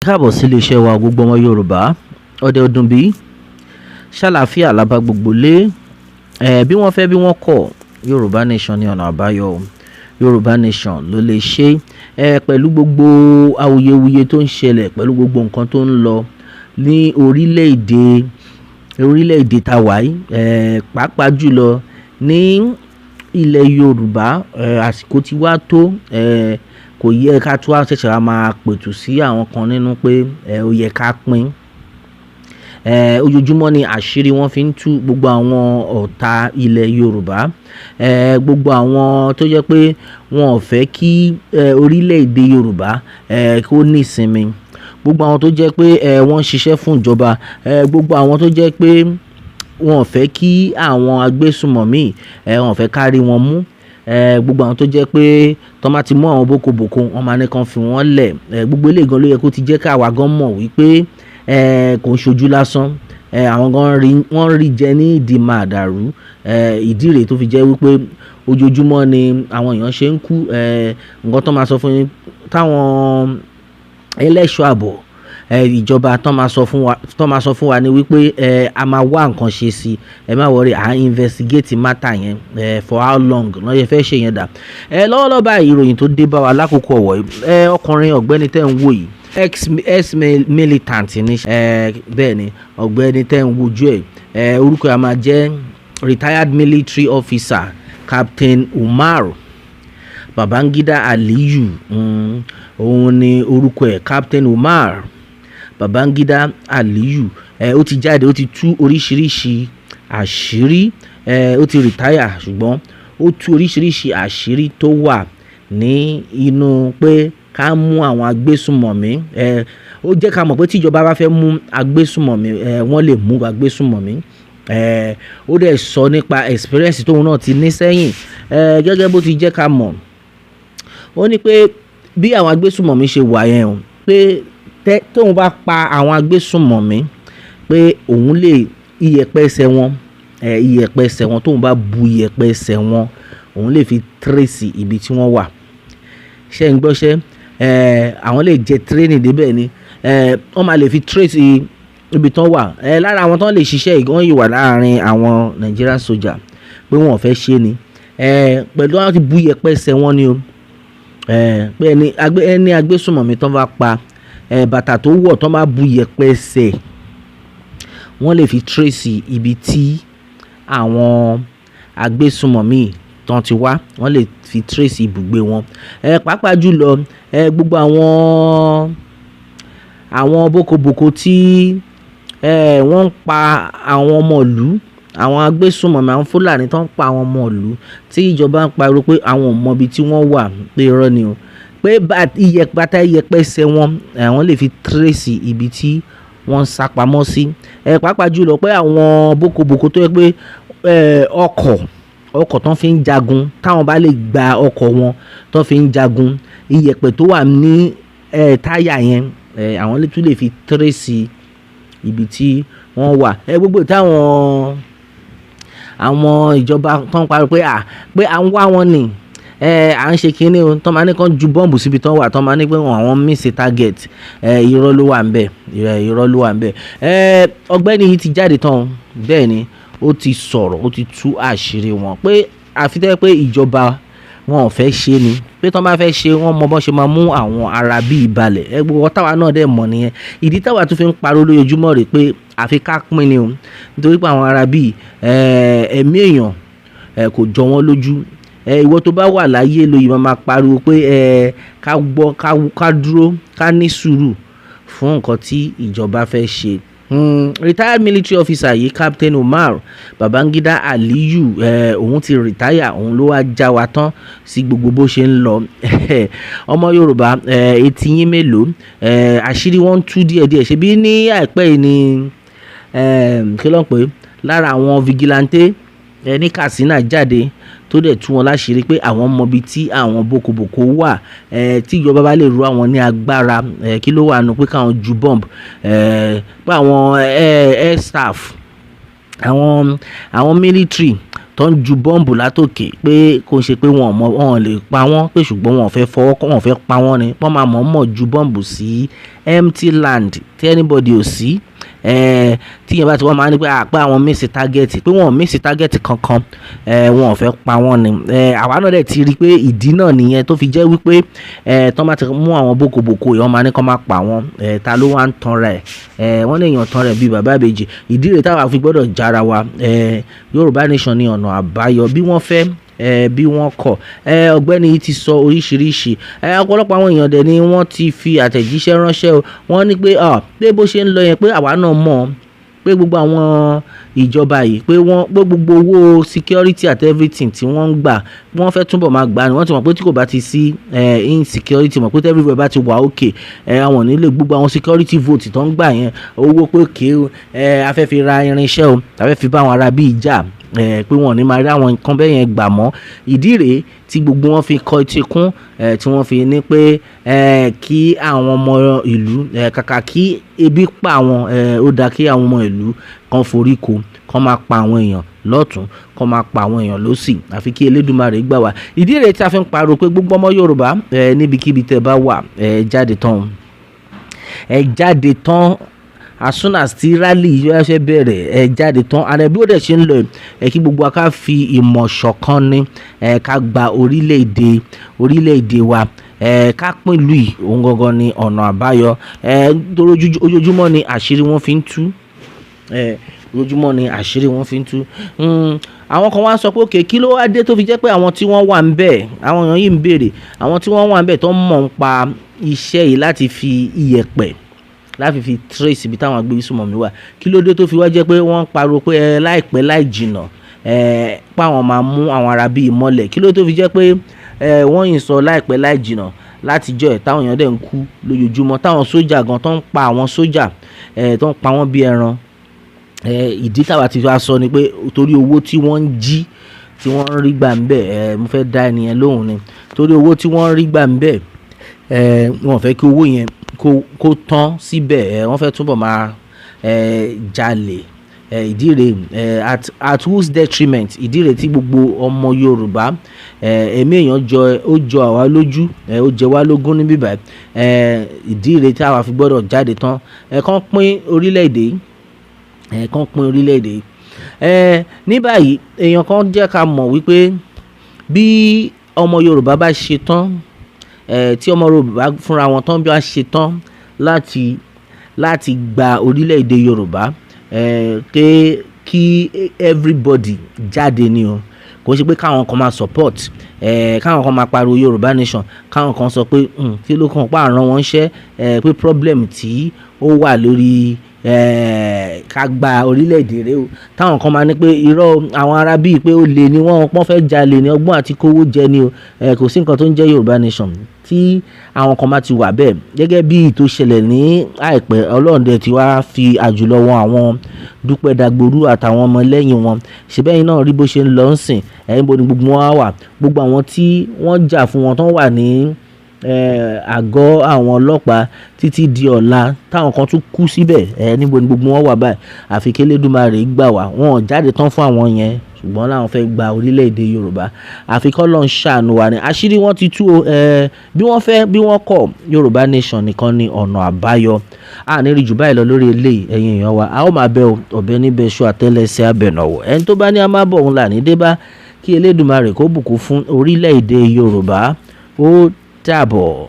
Káàbọ̀ sí iléeṣẹ́ wa, gbogbo ọmọ Yorùbá ọdẹ ọdún bí ṣàlàáfíà làbá gbogbo lé ẹ. Bí wọ́n fẹ́ bí wọ́n kọ̀, Yorùbá Nation ní ọ̀nà àbáyọ o. Yorùbá Nation ló lè ṣe ẹ. Pẹ̀lú gbogbo awuyewuye tó ń ṣẹlẹ̀, pẹ̀lú gbogbo nǹkan tó ń lọ ní orílẹ̀-èdè tá wà yìí, pàápàá jùlọ ní ilẹ̀ Yorùbá, àsìkò tí wá tó. Kò yẹ ká tún wá ṣẹ̀ṣẹ̀ wá máa pẹ̀tù sí àwọn kan nínú pé ó yẹ ká pín. Ojoojúmọ́ ni àṣírí wọn fi ń tú, gbogbo àwọn ọ̀tá ilẹ̀ Yorùbá, gbogbo àwọn tó jẹ́ pé wọn ò fẹ́ kí orílẹ̀-èdè Yorùbá kó ní ìsinmi, gbogbo àwọn tó jẹ́ pé wọ́n ń ṣiṣẹ́ fún ìjọba, gbogbo àwọn tó jẹ́ pé wọn ò fẹ́ kí àwọn agbésùmọ̀mí, wọn ò fẹ́ ká rí wọn mú, gbogbo àwọn tó jẹ́ pé tọ́ bá ti mú àwọn bókobòko, wọ́n máa ní kán fi wọ́n lẹ̀. Gbogbo eléyìí gan ló yẹ kó ti jẹ́ káwa gan mọ̀ wípé kò ń ṣojú lásán. Àwọn gan rí, wọ́n rí jẹ ní ìdí màdàrú. Ìdí rèé tó fi jẹ́ wípé ojoojúmọ́ ni àwọn èèyàn ṣe ń kú. Nǹkan tó máa sọ fún yín, táwọn ẹlẹ́ṣọ́ ààbò ìjọba tó máa sọ fún wa ni wípé a máa wá nǹkan ṣe sí, ẹ má worry, à ń investigate matter yẹn. For how long lọ́n yẹ fẹ́ ṣe yẹn dà? Lọ́wọ́lọ́wọ́ báyìí, ìròyìn tó dé bá wa lákòókò ọ̀wọ̀ yìí, ọkùnrin ọ̀gbẹ́ni tẹ́ ń wò yìí, ex militant ni. Bẹ́ẹ̀ ni, ọ̀gbẹ́ni tẹ́ ń wojú ẹ̀, orúkọ ẹ̀ máa jẹ́ retired military officer Captain Umar Babangida Aliyu. Òun ni orúkọ ẹ̀, Captain Umar Babangida Aliyu. Ó ti jáde, ó ti tú oríṣiríṣi àṣírí. Ó ti retire, ṣùgbọ́n ó tú oríṣiríṣi àṣírí tó wà ní inú pé ká mú àwọn agbésùmọ̀mí. Ó jẹ́ ká mọ̀ pé tíjọba bá fẹ́ mú agbésùmọ̀mí, wọ́n lè mú agbésùmọ̀mí. Ó dẹ̀ sọ nípa experience tóun náà ti ní sẹ́yìn. Gẹ́gẹ́ bó ti jẹ́ ká mọ̀, ó ní pé bí àwọn agbésùmọ̀mí ṣe wà yẹn o, pé tóun bá pa àwọn agbésùmọ̀mí, pé òun lè iyẹ̀pẹ̀ ẹsẹ̀ wọn, iyẹ̀pẹ̀ ẹsẹ̀ wọn, tóun bá bu iyẹ̀pẹ̀ ẹsẹ̀ wọn, òun lè fi trace ibi tí wọ́n wà. Ṣé ń gbọ́ṣẹ́? Àwọn lè jẹ training débẹ̀ ni, wọ́n máa lè fi trace ibi tán wà. Lára àwọn tán lè ṣiṣẹ́ yìí, wọ́n yìí wà láàrin àwọn Nigerian soldier pé wọ́n ò fẹ́ ṣe ni. Pẹ̀lú àwọn ti bu iyẹ̀pẹ̀ ẹsẹ̀ wọn ni o, pé ẹni agbésùmọ̀mí tán bá pa, bàtà tó wọ̀, tán bá bu iyẹ̀pẹ̀ ẹsẹ̀, wọ́n lè fi trace ibi tí àwọn agbésùmọ̀mí tán ti wá, wọ́n lè fi trace ibùgbé wọn. Pàápàá jùlọ, gbogbo àwọn bókobòko tí wọ́n ń pa àwọn ọmọ ìlú, àwọn agbésùmọ̀mí, àwọn Fúlàní tó ń pa àwọn ọmọ ìlú, tí ìjọba ń pariwo pé àwọn ò mọ ibi tí wọ́n wà, pé irọ́ ni o, pé bàtà iyẹ̀pẹ̀ ẹsẹ̀ wọn, wọ́n lè fi trace ibi tí wọ́n ń sá pamọ́ sí. Pàápàá jùlọ pé àwọn bókobòko tó jẹ́ pé ọkọ̀ tó fi ń jagun, táwọn bá lè gba ọkọ̀ wọn tó fi ń jagun, iyẹ̀pẹ̀ tó wà ní táyà yẹn, àwọn tún lè fi trace ibi tí wọ́n wà. Gbogbo táwọn àwọn ìjọba tó ń pariwo pé à ń wá wọn ni, à ń ṣe kinní o, tó máa ní kán ju bọ́ǹbù síbi tó wà, tó máa ní pé àwọn miss target, irọ́ ló wà ńbẹ̀, irọ́ ló wà ńbẹ̀. Ọ̀gbẹ́ni yìí ti jáde tán. Bẹ́ẹ̀ ni, ó ti sọ̀rọ̀, ó ti tú àṣírí wọn pé àfi tẹ́ pé ìjọba wọn ò fẹ́ ṣe ni, pé tán bá fẹ́ ṣe, wọ́n mọ bọ́n ṣe máa mú àwọn ará bíi balẹ̀. Gbogbo táwa náà dẹ̀ mọ̀ nìyẹn. Ìdí táwa tún fi ń pariwo lójoojúmọ́ rè pé àfi ká pín ni o, nítorí pé àwọn ará bíi, ẹ̀mí èèyàn kò jọ wọ́n lójú. Ìwọ tó bá wà láyé lóyè máa máa pariwo pé ká gbọ́, ká dúró, ká ní sùúrù fún nǹkan tí ìjọba fẹ́ ṣe. Retired military officer yìí, Captain Umar Babangida Aliyu, òun ti retire, òun ló wá já wa tán sí gbogbo bó ṣe ń lọ. Ọmọ Yorùbá, etí yín mélòó? Àṣírí wọn ń tú díẹ̀díẹ̀. Ṣebí ní àìpẹ́ yìí ni, kí ló ń pè é, lára àwọn vigilante ní Katsina jáde, tó dẹ̀ tú wọn láṣìírí pé àwọn mọ ibi tí àwọn bokoboko wà. Tí ìjọba bá lè ru àwọn ní agbára, kí ló wà nù pé káwọn ju bomb, pé àwọn air staff, àwọn military tó ń ju bọ́ǹbù látòkè, pé kò ṣe pé wọn ò mọ̀, wọn ò lè pa wọ́n, pé ṣùgbọ́n wọn ò fẹ́ fọwọ́ kàn, wọn ò fẹ́ pa wọ́n ni. Wọ́n máa mọ̀ọ́mọ̀ ju bọ́ǹbù sí empty land tí anybody ò sí. Tí ìyẹn bá ti wọ́n máa ní pé à pé àwọn miss target, pé wọn ò miss target kankan, wọn ò fẹ́ pa wọ́n ni. Àwa náà dẹ̀ ti rí pé ìdí náà nìyẹn tó fi jẹ́ wípé tí wọ́n bá ti mú àwọn boko-boko yìí, wọ́n máa ní kí wọ́n má pa wọ́n. Ta ló wá ń tan ra ẹ̀? Wọ́n ní èèyàn tan rẹ̀ bí bàbá ìbejì. Ìdí rẹ̀ táwa fi gbọ́dọ̀ jára wa. Yorùbá Nation ní ọ̀nà àbáyọ, bí wọ́n fẹ́, bí wọ́n kọ̀. Ọ̀gbẹ́ni yìí ti sọ oríṣiríṣi. Ọ̀pọ̀lọpọ̀ àwọn èèyàn dẹ̀ ni wọ́n ti fi àtẹ̀jíṣẹ́ ránṣẹ́ o. Wọ́n ní pé, à, pé bó ṣe ń lọ yẹn, pé àwa náà mọ̀ pé gbogbo àwọn ìjọba yìí, pé wọ́n, pé gbogbo owó security and everything tí wọ́n ń gbà, wọ́n fẹ́ túbọ̀ máa gbà ni. Wọ́n ti mọ̀ pé tí kò bá ti sí insecurity, mọ̀ pé everywhere bá ti wà okay, àwọn ò ní lè gbogbo àwọn security vote tó ń gbà yẹn, owó pé okay o, a fẹ́ fi ra irinṣẹ́ o, a fẹ́ fi bá àwọn ará bí ìjà, pé wọ́n ò ní máa rí àwọn nǹkan bẹ́ẹ̀ yẹn gbà mọ́. Ìdí rèé tí gbogbo wọn fi kọ etí kún, tí wọ́n fi ní pé kí àwọn ọmọ ìlú, kàkà kí ebi pa àwọn, ó dá kí àwọn ọmọ ìlú kan foríko, kan máa pa àwọn èèyàn lọ́tùn, kan máa pa àwọn èèyàn lósì, àfi kí Elédùmarè gbà wá. Ìdí rèé tí a fi ń pariwo pé gbogbo ọmọ Yorùbá, níbikíbi tẹ́ bá wà, ẹ jáde tán, ẹ jáde tán. As soon as tí rally yìí bá fẹ́ bẹ̀rẹ̀, ẹ jáde tán. And bí ó dẹ̀ ṣe ń lọ, ẹ kí gbogbo wa ká fi ìmọ̀ ṣọ̀kan ní, ká gba orílẹ̀-èdè wa, ká pín ìlú yìí, òun gangan ni ọ̀nà àbáyọ. Nítorí ojoojúmọ́ ni àṣírí wọn fi ń tú. Ojoojúmọ́ ni àṣírí wọn fi ń tú. Àwọn kan wá sọ pé okay, kí ló wá dé tó fi jẹ́ pé àwọn tí wọ́n wà níbẹ̀, àwọn èèyàn yìí ń bèèrè, àwọn tí wọ́n wà níbẹ̀ tó mọ̀ ń pa iṣẹ́ yìí láti fi iyẹ̀pẹ̀, láti fi trace ibi táwọn agbésùnmọ̀mí wà. Kí ló dé tó fi wá jẹ́ pé wọ́n ń pariwo pé láìpẹ́ láì jìnnà, pé àwọn máa mú àwọn ará bí mọ́lẹ̀? Kí ló dé tó fi jẹ́ pé wọ́n yìí ń sọ láìpẹ́ láì jìnnà láti ọjọ́ ẹ̀, táwọn èèyàn dẹ̀ ń kú lójoojúmọ́, táwọn sójà gan tó ń pa àwọn sójà, tó ń pa wọ́n bí ẹran? Ìdí táwa ti wá sọ ni pé torí owó tí wọ́n ń jí, tí wọ́n ń rí gbà ń bẹ̀, mo fẹ́ dá ẹni yẹn lóhùn ni. Torí owó tí wọ́n ń rí gbà ń bẹ̀, wọ́n ò fẹ́ kí owó yẹn kó tán síbẹ̀, wọ́n fẹ́ túbọ̀ máa jalè. Ìdí rèé, at whose detriment? Ìdí rèé tí gbogbo ọmọ Yorùbá, ẹ̀mí èèyàn jọ, ó jọ àwa lójú, ó jẹ wá lógún níbí báyìí. Ìdí rèé tí àwa fi gbọ́dọ̀ jáde tán. Kàn pín orílẹ̀-èdè, kàn pín orílẹ̀-èdè. Ní báyìí, èèyàn kan jẹ́ ká mọ̀ wípé bí ọmọ Yorùbá bá ṣe tán, tí ọmọ Yorùbá fúnra wọn tán bí wọ́n ṣe tán láti gba orílẹ̀-èdè Yorùbá, pé kí everybody jáde ni o. Kò ṣe pé káwọn kan máa support, káwọn kan máa pariwo Yorùbá Nation, káwọn kan sọ pé kí ló kàn pa àrán wọn ṣẹ́, pé problem tí ó wà lórí ká gba orílẹ̀-èdè rẹ o. Táwọn kan máa ní pé irọ́, àwọn ará bíi pé olè ni wọ́n, wọ́n fẹ́ jalè ní, ọgbọ́n àti kówó jẹ ni o. Kò sí nǹkan tó ń jẹ́ Yorùbá Nation. Tí àwọn kan bá ti wà bẹ́ẹ̀, gẹ́gẹ́ bí tó ṣẹlẹ̀ ní àìpẹ́, Ọlọ́run dẹ̀ ti wá fi àjùlọ wọn àwọn Dúpẹ́ Dàgbòrú àtàwọn ọmọ lẹ́yìn wọn. Ṣé bẹ́ẹ̀ náà rí bó ṣe ń lọ ń sìn? Ẹ̀yin bo ni gbogbo wọn wà? Gbogbo àwọn tí wọ́n jà fún wọn tó wà ní àgọ́ àwọn ọlọ́pàá títí di ọ̀la, táwọn kan tún kú síbẹ̀, níbo ni gbogbo wọn wà báyìí? Àfi kí Elédùmarè gbà wá. Wọn ò jáde tán fún àwọn yẹn, ṣùgbọ́n láwọn fẹ́ gba orílẹ̀-èdè Yorùbá. Àfi kí Ọlọ́run ṣàánú wa ni. Àṣírí wọn ti tú o. Bí wọ́n fẹ́ bí wọ́n kọ̀, Yorùbá Nation nìkan ni ọ̀nà àbáyọ. A ní rí jù báyìí lọ lórí eléyìí, ẹ̀yin èèyàn wa. A ó máa bẹ o, ọ̀bẹ níbẹ̀ ṣú àtẹ́lẹsẹ̀ abẹ̀nàwọ̀. Ẹni tó bá ní a máa bọ̀ òun là ní dé bá. Kí Elédùmarè kó bùkún fún orílẹ̀-èdè Yorùbá. Ó dàbọ̀.